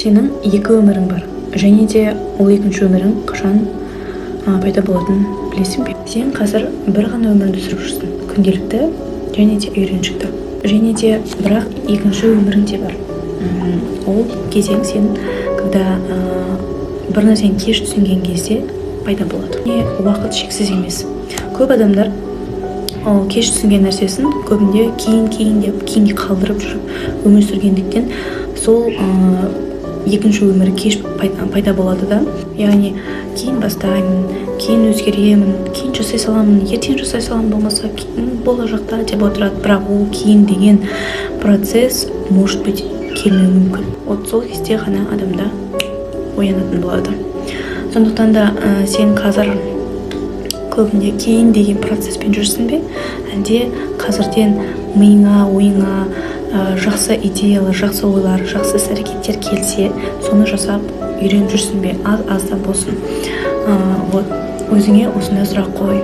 Сенің екі өмірің бар және де ол екінші өмірің қашан пайда болатынын білесің бе? Сен қазір бір ғана өмірді сүріп жүрсің, күнделікті және де үйреншікті. Және де бірақ екінші өмірің де бар. Ол кезең сен когда бір нәрсені кеш түсінген кезде пайда болады. Не уақыт шексіз емес. Көп адамдар ол кеш түсінген нәрсесін көбінде кейін, кейін деп, кейінге қалдырып жүріп өмір сүргендіктен, сол екінші өмірі кеш пайда болады да. Яғни кейін бастаймын, кейін өзгеремін, кейін жасай саламын, ертең жасай саламын, болмаса кейін, болашақта деп отырады. Бірақ ол кейін деген процесс, может быть, келмеуі мүмкін. Вот сол кезде ғана адамда оянатын болады. Сондықтан да сен қазір көбінде кейін деген процесспен жүрсің бе, әлде қазірден миыңа, ойыңа жақсы идеялар, жақсы ойлар, жақсы іс әрекеттер келсе, соны жасап үйреніп жүрсің бе, аз аздан болсын? Вот өзіңе осындай сұрақ қой.